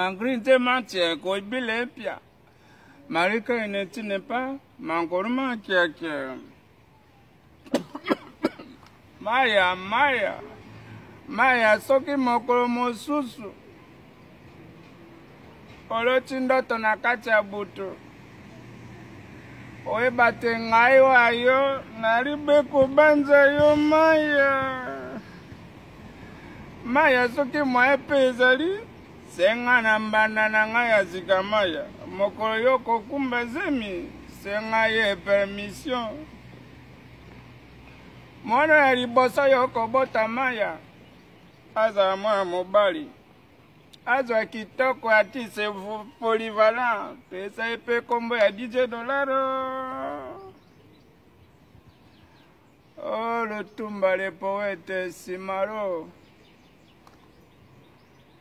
Mangrinze mantie koibile mpia. Marika inetine pa mangoruma kiakia. Maya maya maya soki mokolo mosusu oloti ndoto na kati ya butu oyeba te ngai wa yo nalibe kobanza yo maya maya soki mwaye mpe ezali senga na mbanda na ngai ya sika maya mokolo yo kokumba zemi senga ye permission mwana ya liboso yo kobota maya azala mwana mobali azwa kitoko artiste polyvalent pesa ye mpe nkombo ya dj dolaro o oh, lutumba le poete simaro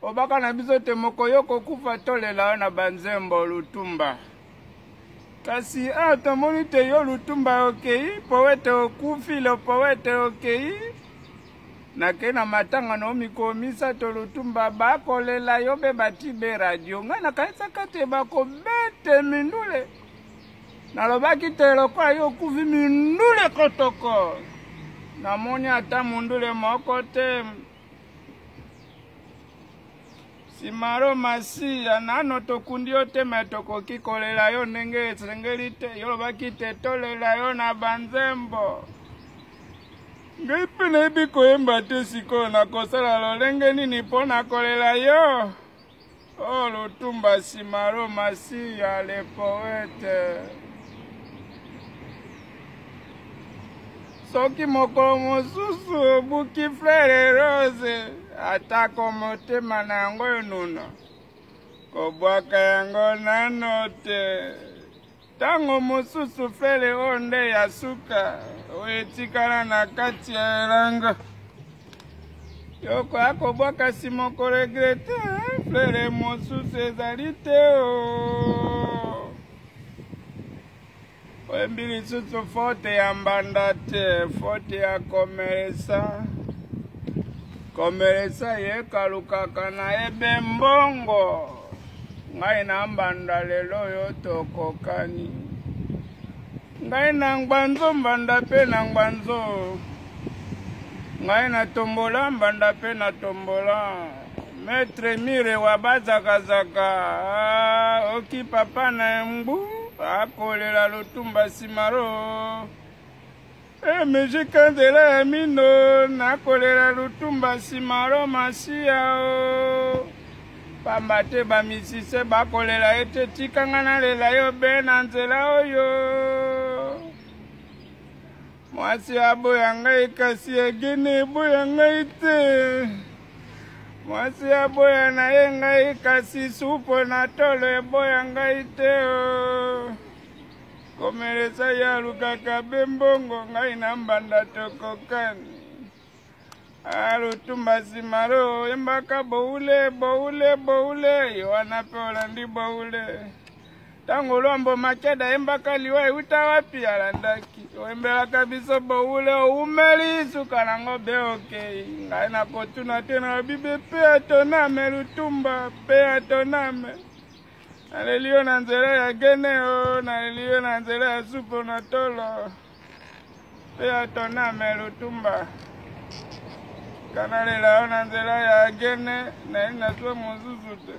obaka na biso te moko yo kokufa tolela yo na banzembo lutumba kasi awa ah, tomoni te yo lutumba okei poete okufi le poete okei nakei na matanga na mikolo misato lutumba bakolela yo mpe bati be radio ngai nakanisaka te bakobete mindule nalobaki te lokola yo okufi mindule kotoko namoni ata mundule moko te simaro masiya nano tokundi yo te me tokoki kolela yo ndenge esengeli te yo olobaki te tolela yo na banzembo ngai mpe nayebi koyemba te sikoyo nakosala lolenge nini mpo na kolela yo o oh, lutumba simaro masiya le poete soki mokolo mosusu obuki flere rose atako motema na yango enuna kobwaka yango nano te ntango mosusu flere oyo nde ya suka oyo etikala na kati ya elanga yokoya kobwaka nsima okoregrete flere mosusu ezali te o oyembi lisusu fote ya mbanda te fote ya komelesa komelesa ye kalukaka na ye be mbongo ngai na mbanda lelo oyo tokokani ngai na ngbanzo mbanda mpe na ngbanzo ngai na tombola mbanda mpe na tombola Maître Mire wa bazakazaka ah, oki papa na mbu akolela lutumba simaro e mizika nzela ya mino nakolela lutumba simaro masiya o pamba te bamisise bakolela ete tikanga nalela yo be na nzela oyo Mwasi aboya ngai kasi agene eboya ngai te. Mwasi aboya na ye ngai kasi supo na tolo eboya ngai te. Oh. Komelesa ye alukaka be mbongo ngai na mbanda tokokani. Alutumba simaro oyembaka boule boule boule yo wana mpe olandi boule. Ntango Lwambo Makeda ayembaka liwa euta wapi alandaki oyembelaka biso boule owumeli suka nango be okei ngai nakotuna te nalobi be pe atoname lutumba pe atoname naleli yo na nzela ya gene o naleli yo na nzela ya supo na tolo pe atoname lutumba kanalela yo na nzela ya gene naye nazwa mosusu te.